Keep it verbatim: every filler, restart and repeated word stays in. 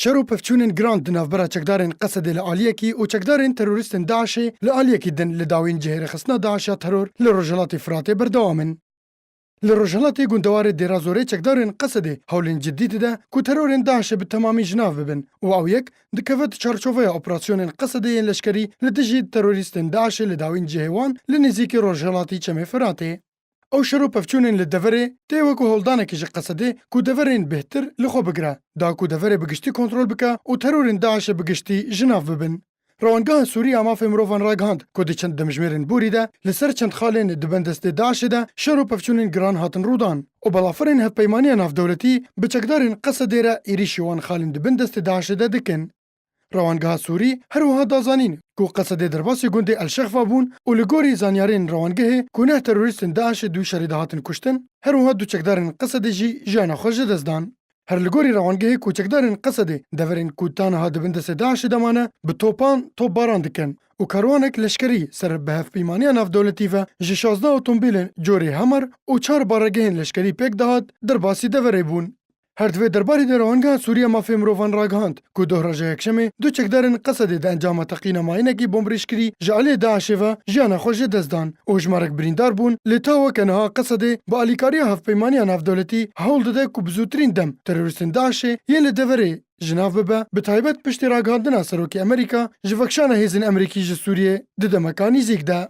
Şer û pevçûnên giran di navbera çekdarên Qesedê li aliyekî û çekdarên terorîstên DAIŞê li aliyekî din li dawîn cihê rêxistina DAIŞ ya teror li Rojhilatê Firatê berdewam in. Li Rojhilatê gundewarê Dêra Zorê çekdarên Qesedê hewlên cidî dide ku terorên DAIŞê bi temamî ji nav bibin û ew yek dikeve di çarçoveya operasyonên Qesedê yên leşkerî li dijî terorîstên DAIŞê li dawîn cihê wan li nêzîkî rojhilatî Çemê Firatê. Ew şer û pevçûnên li deverê tê wekî holdanekê ji Qesedê ku deverên bêhtir li xwe bigire, da ku deverê bi giştî kontrol bike û terorên DAIŞê bi giştî ji nav bibin. Rewangeha Sûrî ya Mafê Mirovan ragihand ku di çend demjimêrên borî de li ser çend xalên di bin destê DAIŞê de şer û pevçûnên giran hatin rûdan û balafirên hevpeymaniya navdewletî bi çekdarên Qesedê re êrîşî wan xalên di bin destê DAIŞê de dikin. Rewangeha Sûrî her wiha da zanîn ku Qesedê derbasî gundê El Şexfa bûn û li gorî zanyarên rewangehê ku neh terorîstên DAIŞê di wî şerê de hatin kuştin, her wiha du çekdarên Qesedê jî jiyana xwe ji dest dan. Her li gorî rewangehê ku çekdarên Qesedê deverên ku ta niha di bin destê DAIŞê de mane bi topan topbaran dikin û karwanek leşkerî ser bi hevpeymaniya navdewletî ve ji şazdeh otomobîlên corê Hummer û çar baregehên leşkerî pêk dihat derbasî deverê bûn. Her di vê derbarê de Rewangeha Sûrî ya Mafê Mirovan ragihand ku dohra ji Yekşemê du çekdarên Qesedê di encama teqîna mayînekî bombrêjkirî ji aliyê DAIŞê ve jiyana xwe ji dest dan û hejmarek birîndar bûn, lê ta weke niha Qesedê bi alîkariya hevpeymaniya navdewletî hewl dide ku bi zûtirîn dem terorîstên DAIŞê yên li deverê ji nav bibe, bi taybet piştî ragihandina Serokê Amerîka ji vekişana hêzên Amerîkî ji Sûriyê di demeka nîzîk de.